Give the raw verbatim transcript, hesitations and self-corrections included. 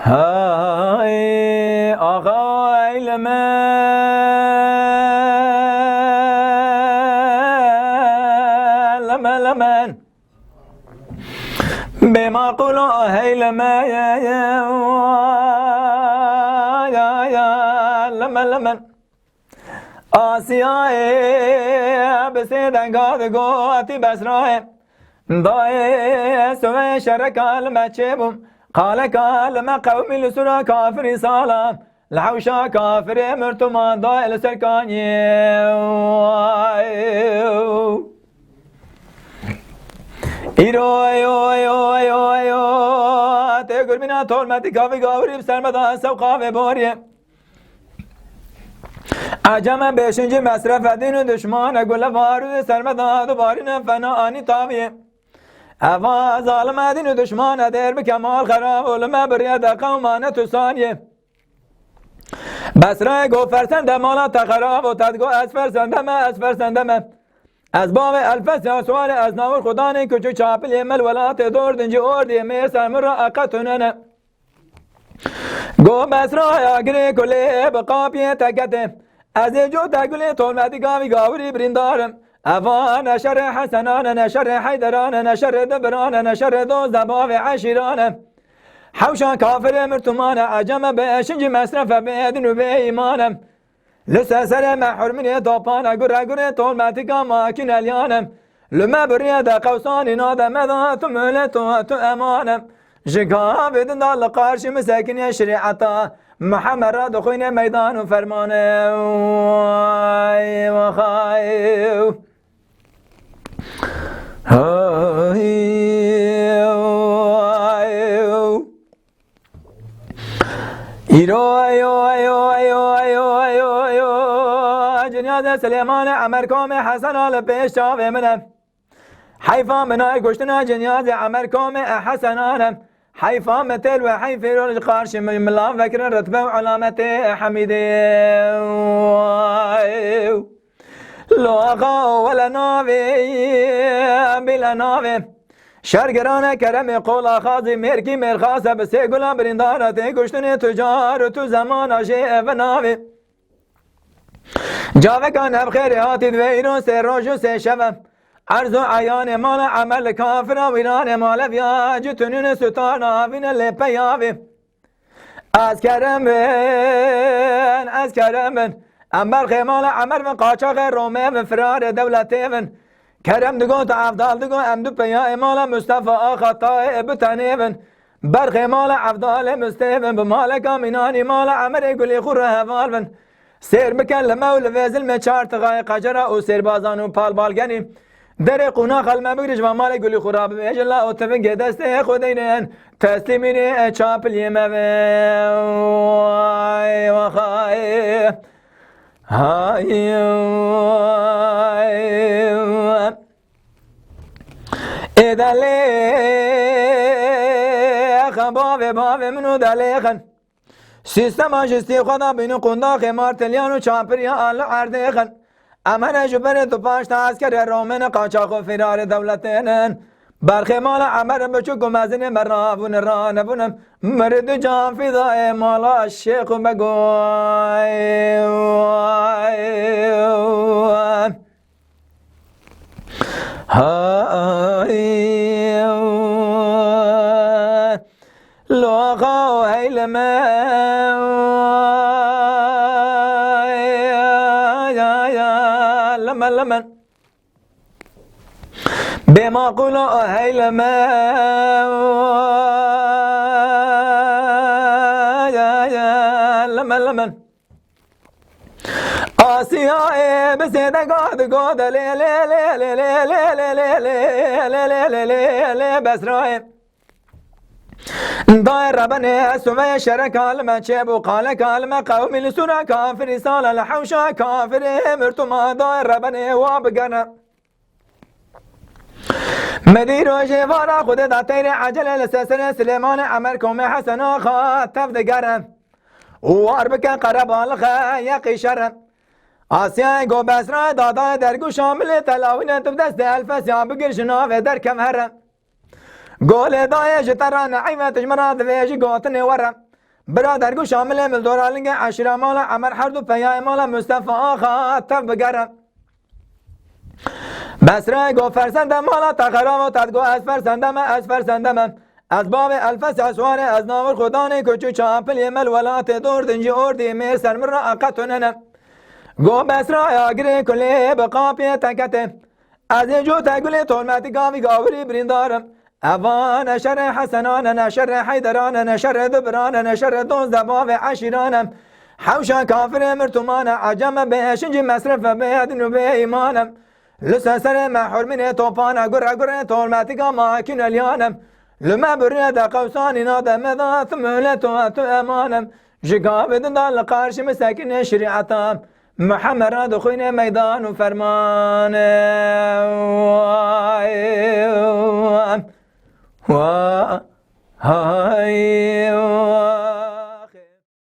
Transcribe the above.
Hay axa eyleme, leme, lemen. Bê maqûlo heyleme, leme, lemen. Asiyayê bi sê denga digotî Besrayê. Dayê Suveyê şereka li me çêbû. Qaleka li me qewmî li sura kafirî sala. Li hewşa kafirê mirtûman dayê li ser kaniyê. Îro, yo, yo, yo, yo, tê gurbîna tormetî gavî gawirî bi ser me da sewqa vê boriyê. Eceme bêşincî mesrefe dîn û dişmane gule varû di ser me da dubarîne fena anî taviyê. Eva zalime dîn û dişmane dêr bike mal xerab û li me biriye de qewmane tu saniyê. Besrayê go fersende mala te xerab û te digo ez fersende me, ez fersende me. Ez bavê Elfesya Suwarê ez nawir xudanê kuçû çapilê mel welatê dor dincî ordiyê mêr ser min re eqe tunene. Go Besraya girê kulê bi qapiyê teketê. Ez ê cota gulê tormetî gavî gawirî birîndarim. Eva ne şerê Hesenane, ne şerê Heyderane, ne şerê Divirane, ne şerê doz de bavê eşîrane. Hewşa kafirê mirtumane, eceme bê şincî mesrefe bê din û bê îmane. Li ser serê me hurminê topane, gure gure tormetîka makîneliyane. Li me biriye de qewsanî nade me da tu milet û tu emane. Ji gavê din da li qarşî min sekiniye şerîeta Mihemed re dixwîne meydan û fermane. Ay, waxay. Ay, ay. Îro, eyo, eyo, eyo, eyo, eyo, eyo. Cinyaze Silêmanê Emer Komê Hesena li pêş çavê min e. Heyfa min ay kuştina Cinyaze Emer Komê e Hesenan e. Heyfa min têl we heyfê ro ji qarşî min milav vekirin ritbe û alametê Hemîdê. Lo axa wele navê, bîle navê. Şergirane keremê qola xazî mêrkî mêrxase bi sê gula birîndara tê kuştinê tu car û tu zemana jê ev navê. Caveka nevxêrê hatî divê îro sê roj û sê şeve. Erz û eyanê mala Emer li kafira wîranê maleviya cû tunûne sutana havîne lê peyavê. Ez kerem bin, ez kerem bin. Em berxê mala Emer bin, qaçaxê Romê bin, firarê dewletê bin. Kerem digot, Evdal digot, em du peyayê mala Mustafa Axa Tayê bi tenê bin. Berxê mala Evdalê Mustê bin, bi maleka Mînanî mala Emerê Gulî xwe re heval bin. Sêr bike li me û li vê zilmê çar tixayê qecera û sêrbazan û palbalgenî. Derê qûnaxa li me bigire ji van malê Gulî xwe rabibêje la û tivingê destê Xwedê ne, teslîmî nê çapiliyê me be. Ay, waxay. Hay, ay. Ê delê, axa bavê, bavê min û delê xin. Sîstema jistî xwe da bîn û qundaxê marteliyan û çapiriya li erdê xin. Em hene ji berê tu paşta eskerê romêne qaçax û firarê dewletênin. Berxê mala Emer biçûk û mezinê me ravûne ranevûne. Miri du can fîdayê mala şêx û begoy. Hay, lo axa û heyleme, ya, ya, lemen, lemen. Bê maqûlo heyleme, ya, ya, lemen, lemen. Asiyayê bi sêdega digote lê, lê, lê, Besrayê. Dayê Rebenê, ez Sumeyê şereka li me çêbû, qaleka li me qewmî li sûra kafirî sala li hewşa kafirê mirtûma dayê Rebenê wa bigere. Medî rojê vara Xwedê da teyrê ecele li seserê Silêmanê Emer Komê Hesen Axa tev digere. Û war bike qerebalixe yeqî şere. Asiyayê go Besrayê dadayê dergû Şamilê telawîne tu bi destê Elfesya bigir ji navê derkev here. Golê dayê ji te re neîve tu ji min re divê ji gotinê were. Birader go Şamilê mil dora lingê eşîra mala Emer her du peyayê mala Mustafa Axa tev bigere. Besrayê go fersende mala te xerabo te go ez fersende me, ez fersende me. Ez bavê Elfes ez warê ez navir xudanê koçû çapilê mel welatê dor dincî ordî mêr ser min re aqetunene. Go Besraya girê kulê bi qapiyê teketê. Ez ê co te gulê tormetî gavî gavurî birîndarim. Evane şerê Hesenane ne şerê Heyderane ne şerê Dibirane ne şerê dozdeh bavê eşîrane. Hewşa kafirê mirtumane eceme bê eşincî mesrefe bê edin û bê îmane. Li seserê me hurmînê topane gure gure tormetika makîn eliyane. Li me birine de qewsanî nade me da tu mihleto tu emanem. Ji gavê din da li qarşî min sekinê şerîeta Muhammed ra dixwîne meydan û fermane. Wa, wa, hay, wa.